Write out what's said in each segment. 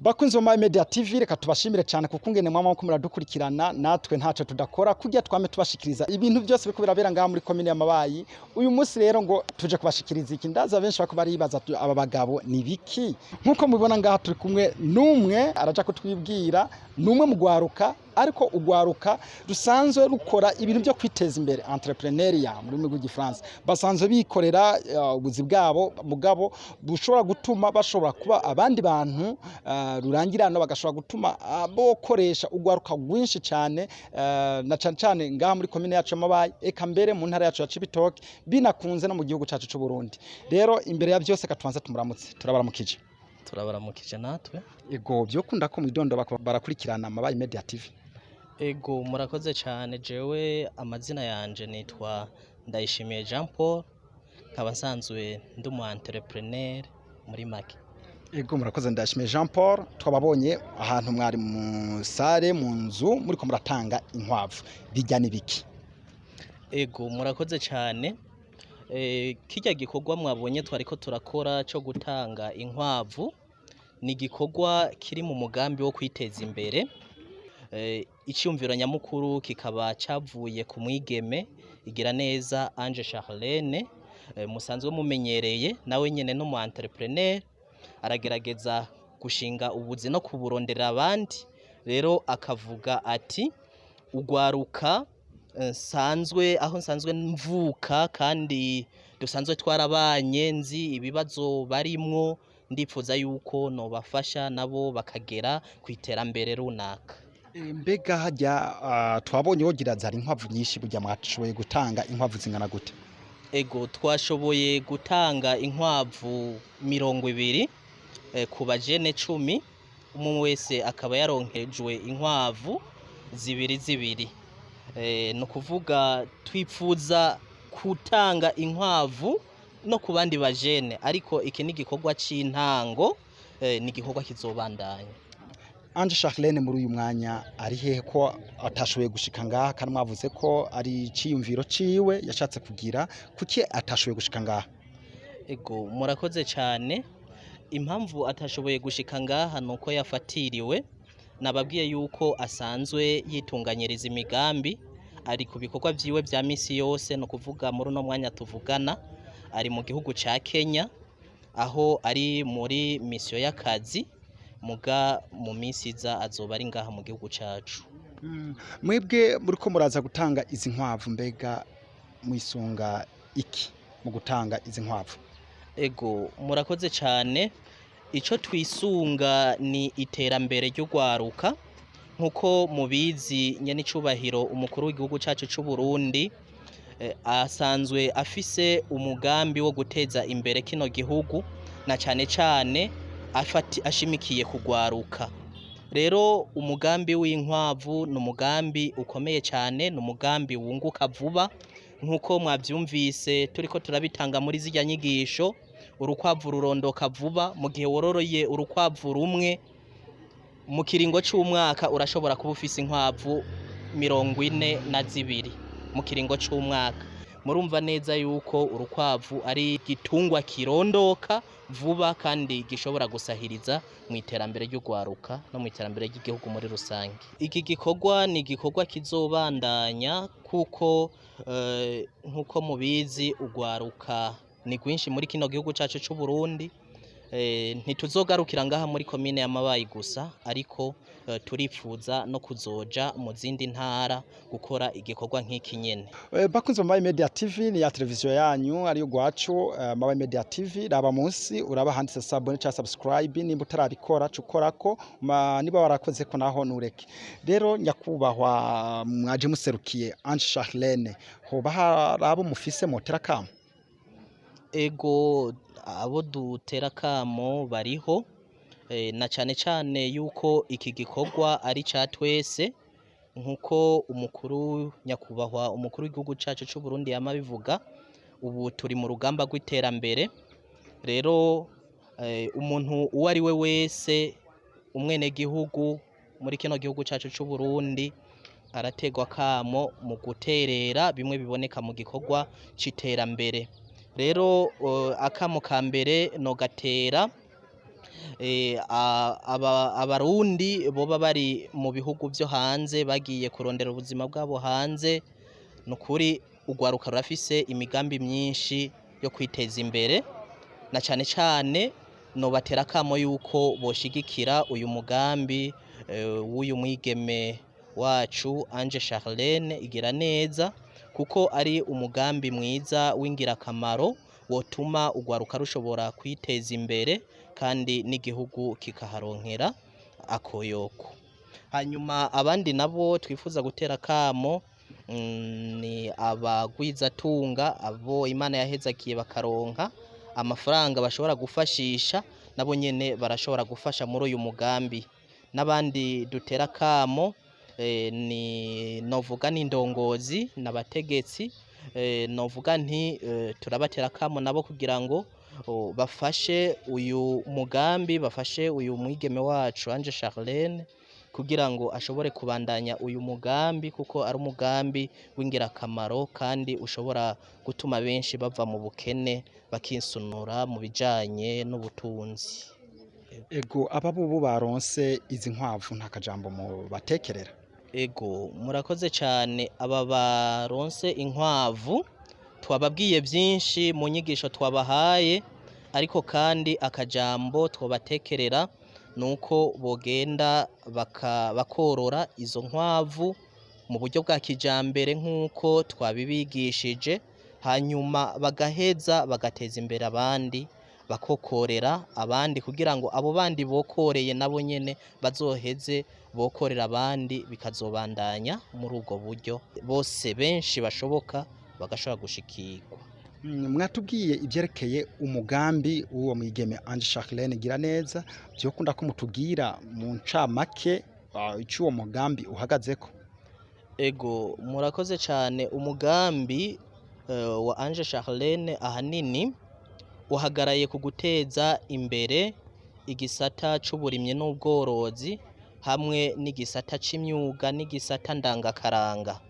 Bakunzi ba My Media TV, reka tubashimire cyane kuko ngene mwama ko muradukurikirana, natwe ntaco tudakora kujya twame tubashikiriza ibintu byose biko birabera ngaha muri komine ya Mabayi. Uyu munsi rero ngo tuje kubashikiriza iki? Ndaza benshi bako baribaza aba bagabo ni biki? Nkuko mubibona ngaha turi kumwe n'umwe araja kutwibwira, numwe mu gwaruka, ariko ugwaruka rusanzwe rukora ibintu byo kwiteza imbere, entrepreneuriat mu rurimi rw'igifaransa. Basanzwe bikorera ubuzi bwabo, mugabo bushobora gutuma bashobora kuba abandi bantu rurangirano, bagashobora gutuma bokoresha ugwaruka rwinshi cyane, na cyane cyane ngaha muri komine yacu y'Amabayi, eka mbere mu ntara yacu ya Cibitoke, binakunze no mu gihugu cyacu c'u Burundi. Rero imbere ya byose katubanza tumuramutse. Turabaramukije. Turabaramukije natwe. Ego, byokunda ko mwidondo barakurikirana Mabayi Media TV. Ego, murakoze cyane. Jewe amazina yanje nitwa Ndayishimiye Jean Paul, nkaba nsanzwe ndi umu entrepreneur muri make. Ego, murakoze Ndayishimiye Jean Paul. Twababonye ahantu mwari mu sare mu nzu muriko muratanga inkwavu, bijya n'ibiki? Ego, murakoze cyane. Kirya gikorwa mwabonye twariko turakora cyo gutanga inkwavu ni igikorwa kiri mu mugambi wo kwiteza imbere. Icyumviro nyamukuru kikaba cyavuye ku mwigeme igira neza Ange Charlene, musanzwe mumenyereye, nawe nyene no mu entrepreneur, aragerageza gushinga ubuzi no kuburonderera abandi. Rero akavuga ati ugwaruka nsanzwe aho nsanzwe mvuka kandi dusanzwe twarabanye, nzi ibibazo barimwo, ndipfuza yuko nobafasha nabo bakagera ku iterambere runaka. Mbega hajya twabonye wogira zari inkwavu nyinshi, burya mwashoboye gutanga inkwavu zingana gute? Ego, twashoboye gutanga inkwavu 20 ku bajene 10, umwe wese akaba yaronkejwe inkwavu zibiri zibiri. Ni ukuvuga twipfuza gutanga inkwavu no ku bandi bajene, ariko iki ni igikorwa c'intango, ni igikorwa kizobandanya. Ange Charlene muri uyu mwanya ari hehe ko atashoboye gushika ngaha, kandi mwavuze ko ari iciyumviro ciwe yashatse kugira? Kuki atashoboye gushika ngaha? Ego, murakoze cyane. Impamvu atashoboye gushika ngaha nuko yafatiriwe. Nababwiye yuko asanzwe yitunganyiriza imigambi, ari ku bikorwa vyiwe vya misi yose. Ni ukuvuga muri uno mwanya tuvugana ari mu gihugu ca Kenya, aho ari muri misiyo y'akazi, muga mu minsi iza azoba ari ngaha mu gihugu cacu. Mwebwe muriko muraza gutanga izi nkwavu, mbega mwisunga iki mu gutanga izi nkwavu? Ego, murakoze cyane. Ico twisunga ni iterambere ry'ugwaruka. Nkuko mubizi, nyenicubahiro umukuru w'igihugu cacu c'u Burundi asanzwe afise umugambi wo guteza imbere kino gihugu, na cane cane ashimikiye kugwaruka. Rero umugambi w'inkwavu ni umugambi ukomeye cyane, ni umugambi wunguka vuba. Nkuko mwavyumvise turiko turabitanga muri zirya nyigisho, urukwavu rurondoka vuba. Mu gihe wororoye urukwavu rumwe, mu kiringo c'umwaka urashobora kuba ufise inkwavu 42 mu kiringo c'umwaka. Murumva neza yuko urukwavu ari igitungwa kirondoka vuba kandi gishobora gusahiriza mu iterambere ry'ugwaruka no mu iterambere ry'igihugu muri rusange. Iki gikorwa ni igikorwa kizobandanya kuko nkuko mubizi ugwaruka ni rwinshi muri kino gihugu cacu c'u Burundi. Ntituzogarukira ngaha muri komine ya Mabayi gusa, ariko turipfuza no kuzoja mu zindi ntara gukora igikorwa nk'iki nyene. Bakunzi ba Mabayi Media TV, ni ya televiziyo yanyu ariyo gwacu, Mabayi Media TV. Raba munsi uraba handitse s'abonner cyangwa subscribe, nimba utarabikora cukorako, niba warakoze ko naho nureke. Rero nyakubahwa mwaje muserukiye Ange Charlene, hoba hari abo mufise motera kamo? Ego, abo dutera kamo bariho, na cane cane yuko iki gikorwa ari ca twese, nkuko umukuru nyakubahwa umukuru w'igihugu cacu c'u Burundi yama abivuga, ubu turi mu rugamba rw'iterambere. Rero umuntu uwo ari we wese, umwenegihugu muri kino gihugu cacu c'u Burundi, arategwa kamo mu guterera bimwe biboneka mu gikorwa c'iterambere. Rero akamo ka mbere nogatera Abarundi boba bari mu bihugu vyo hanze bagiye kurondera ubuzima bwabo hanze, nukuri urwaruka rurafise imigambi myinshi yo kwiteza imbere, na cane cane nobatera akamo yuko boshigikira uyu mugambi w'uyu mwigeme wacu Ange Charlene Igiraneza, kuko ari umugambi mwiza w'ingirakamaro wotuma urwaruka rushobora kwiteza imbere kandi n'igihugu kikaharonkera akoyoko. Hanyuma abandi nabo twifuza gutera akamo ni abagwizatunga, abo Imana yahezagiye bakaronka amafaranga bashobora gufashisha, nabo nyene barashobora gufasha muri uyu mugambi. N'abandi dutera akamo ni novuga n'indongozi n'abategetsi, novuga nti turabatera akamo nabo kugira ngo bafashe uyu mugambi, bafashe uyu mwigeme wacu Ange Charlene kugira ngo ashobore kubandanya uyu mugambi, kuko ari umugambi w'ingirakamaro kandi ushobora gutuma benshi bava mu bukene bakisunura mu bijanye n'ubutunzi. Ego, aba bobo baronse izi nkwavu nta kajambo mu batekerera? Ego, murakoze cane. Aba baronse inkwavu twababwiye vyinshi mu nyigisho twabahaye, ariko kandi akajambo twobatekerera nuko bogenda bakorora izo nkwavu mu buryo bwa kijambere nk'uko twabibigishije, hanyuma bagaheza bagateza imbere abandi, bakokorera abandi kugira ngo abo bandi bokoreye nabo nyene bazoheze bokorera abandi, bikazobandanya muri ubwo buryo, bose benshi bashoboka bagashobora gushikirwa. Mwatubwiye ivyerekeye umugambi w'uwo mwigeme Ange Charlene Igiraneza, vyokunda ko mutubwira mu ncamake ico uwo mugambi uhagazeko? Ego, murakoze cane. Umugambi wa Ange Charlene ahanini uhagaraye ku guteza imbere igisata c'uburimyi n'ubworozi hamwe n'igisata c'imyuga n'igisata ndangakaranga.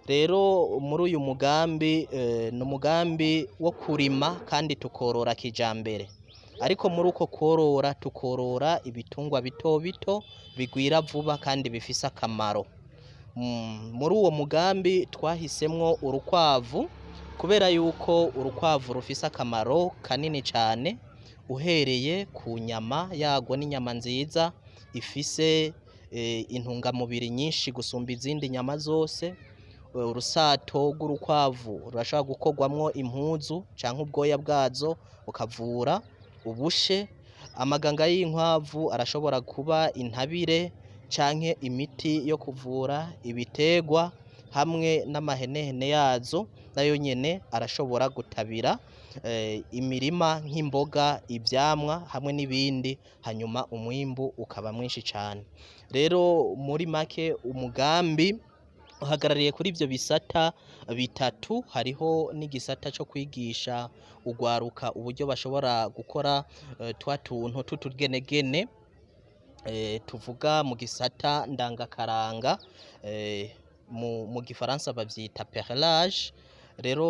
Rero muri uyu mugambi ni umugambi wo kurima kandi tukorora kijambere, ariko muri uko kworora tukorora ibitungwa bito bito bigwira vuba kandi bifise akamaro. Muri uwo mugambi twahisemwo urukwavu kubera yuko urukwavu rufise akamaro kanini cane, uhereye ku nyama yarwo, n'inyama nziza ifise intungamubiri nyinshi gusumba izindi nyama zose. Urusato rw'urukwavu rurashobora gukorwamwo impuzu canke ubwoya bwazo bukavura ubushe. Amaganga y'inkwavu arashobora kuba intabire canke imiti yo kuvura ibiterwa, hamwe n'amahenehene yazo nayo nyene arashobora gutabira imirima nk'imboga, ivyamwa hamwe n'ibindi, hanyuma umwimbu ukaba mwinshi cane. Rero muri make umugambi uhagarariye kuri ivyo bisata bitatu, hariho n'igisata co kwigisha urwaruka uburyo bashobora gukora twa tuntu tw'utugenegene tuvuga mu gisata ndangakaranga, mu gifaransa bavyita perlage. Rero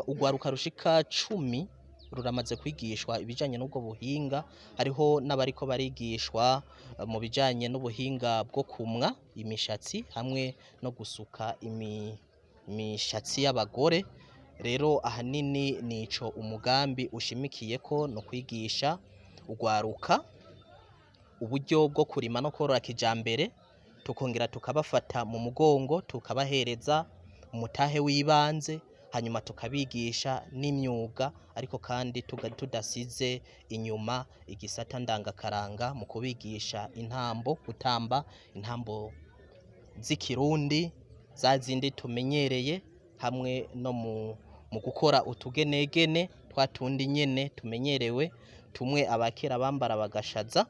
urwaruka rushika 10 ruramaze kwigishwa ibijanye n'ubwo buhinga, hariho n'abariko barigishwa mu bijanye n'ubuhinga bwo kumwa imishatsi hamwe no gusuka imishatsi y'abagore. Rero ahanini nico umugambi ushimikiyeko, no kwigisha urwaruka uburyo bwo kurima no korora kijambere, tukongera tukabafata mu mugongo, tukabahereza umutahe w'ibanze, hanyuma tukabigisha n'imyuga, ariko kandi tudasize inyuma igisata ndangakaranga mu kubigisha intambo, gutamba intambo z'ikirundi za zindi tumenyereye, hamwe no mu gukora utugenegene twa tundi nyene tumenyerewe, tumwe abakera bambara bagashaza.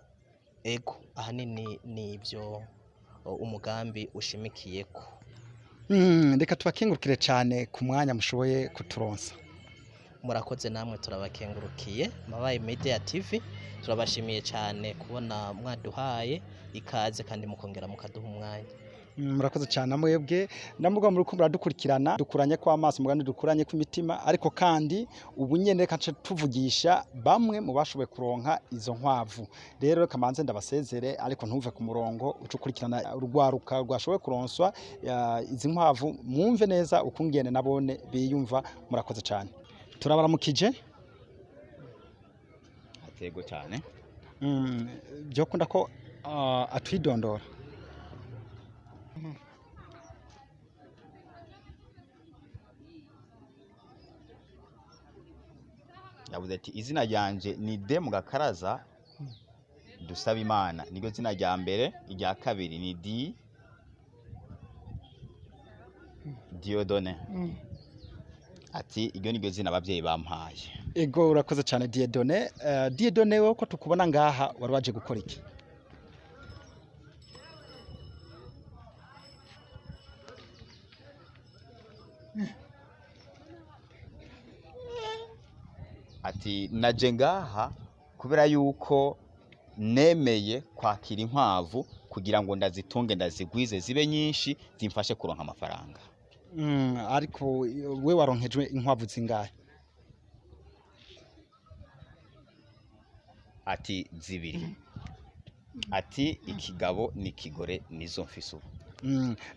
Ego, ahanini nivyo umugambi ushimikiyeko. Reka tubakengurukire cane ku mwanya mushoboye kuturonsa. Murakoze namwe, turabakengurukiye. Mabaye Media TV turabashimiye cane kubona mwaduhaye ikaze kandi mukongera mukaduha umwanya. Murakoze cyane mwebwe namubwa muri ko muradukurikirana, dukuranye kw'amaso mugani, dukuranye kw'imitima. Ariko kandi ubu nyene reka nce tuvugisha bamwe mu bashoboye kuronka izo nkwavu. Rero reka manze ndabasezere, ariko ntuve ku murongo, uce ukurikirana urwaruka rwashoboye kuronswa izi nkwavu, mwumve neza ukungene nabone biyumva. Murakoze cyane, turabaramukije. Atego cyane. Byokunda ko atwidondora. Yavuze ati izina ryanje ni de mu gakaraza dusaba Imana, niryo zina rya mbere. Irya kabiri ni di Diodone. Ati iryo niryo zina ababyeyi bampaye. Ego, urakoze cyane Dieudonné. Dieudonné, wowe ko tukubona ngaha, wari waje gukora iki? Ati naje ngaha kubera yuko nemeye kwakira inkwavu kugira ngo ndazitunge, ndazigwize zibe nyinshi, zimfashe kuronka amafaranga. Ariko we waronkejwe inkwavu zingahe? Ati zibiri, ati ikigabo n'ikigore, nizo mfise ubu.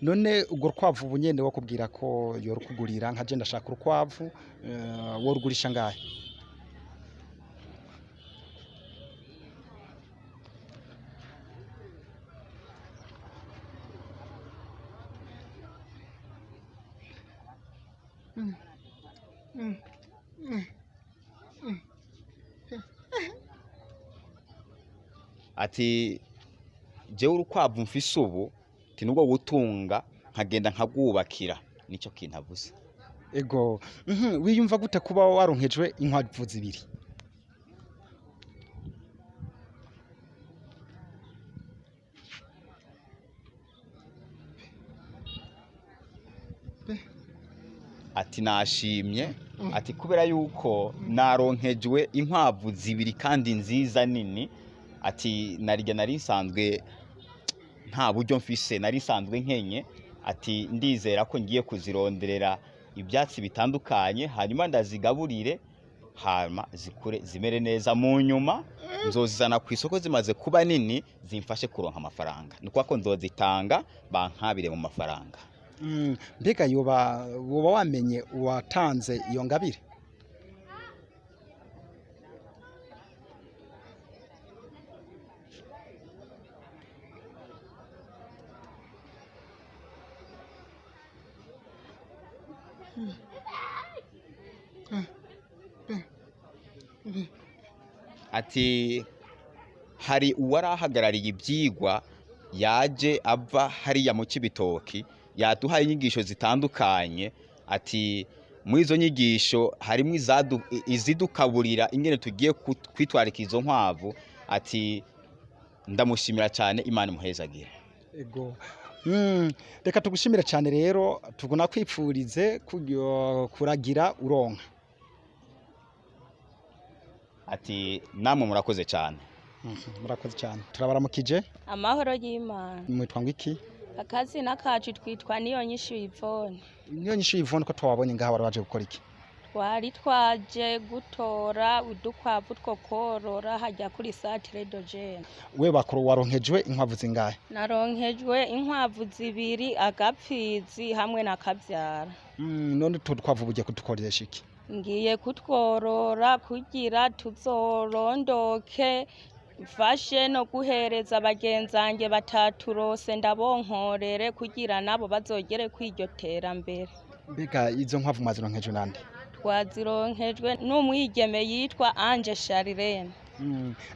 None urwo rukwavu ubu nyene wo kubwira ko yorukugurira, nka je ndashaka urukwavu, wo rugurisha ngahe? Ati jewe urukwavu mfise ubu ti nubwo gutunga nkagenda nkagwubakira, nicyo kintu avuze. Ego, wiyumva gute kuba waronkejwe inkwavu zibiri? Ati nashimye, ati kubera yuko naronkejwe inkwavu zibiri kandi nziza nini. Ati narirya nari nsanzwe nta buryo mfise, nari nsanzwe nkenye. Ati ndizera ko ngiye kuzironderera ibyatsi bitandukanye, hanyuma ndazigaburire, hanyuma zikure zimere neza, mu nyuma nzozizana ku isoko zimaze kuba nini, zimfashe kuronka amafaranga. Ni ukuvuga ko nzozitanga bankabire mu mafaranga. Mbega yoba woba wamenye uwatanze iyo ngabire? Ati hari uwarahagarariye ibyigwa yaje ava hariya mu Cibitoki, yaduhaye inyigisho zitandukanye. Ati muri izo nyigisho harimo izidukaburira ingene tugiye kwitwarika izo nkwavu. Ati ndamushimira cyane, Imana imuhezagire. Ego. Reka tugushimire cyane rero, tuguna kwipfurize kuragira uronka. Ati namwe murakoze cyane. Murakoze cyane. Turabaramukije. Amahoro y'Imana. Mwitwa ngo iki? Akazina kacu twitwa niyo nyinshi Yvonne. Niyo nyinshi Yvonne, ko twabonye ngaha, wari waje gukora iki? Twari twaje gutora udukwavu two korora hajya kuri Centre de Jeunes. We bakuru waronkejwe inkwavu zingahe? Naronkejwe inkwavu zibiri, agapfizi hamwe na kabyara. None utwo dukwavu bugiye kudukoresha iki? Ngiye kutworora kugira tuzorondoke, mfashe no guhereza bagenzange bataturose, ndabonkorere kugira nabo bazogere kw'iryo terambere. Mbega izo nkwavu mwazironkejwe nande? Twazironkejwe n'umwigeme yitwa Ange Charlene.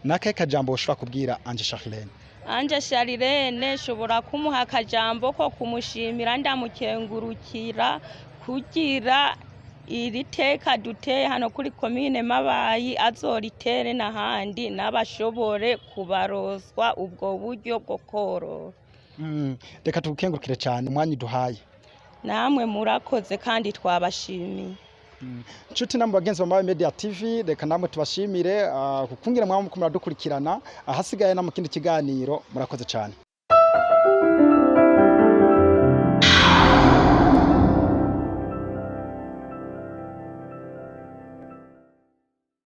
Nakahe kajambo ushobora kubwira Ange Charlene? Ange Charlene shobora kumuha akajambo ko kumushimira, ndamukengurukira kugira iri teka duteye hano kuri komine Mabayi azoritere n'ahandi, n'abashobore kubaroswa ubwo buryo bwo korora. Reka tugukengurukire cyane umwanya uduhaye. Namwe murakoze kandi twabashimiye. Nshuti namwe bagenzi ba Mabayi Media TV, reka namwe tubashimire kukungira mwaba muko muradukurikirana. Ahasigaye na mu kindi kiganiro, murakoze cyane.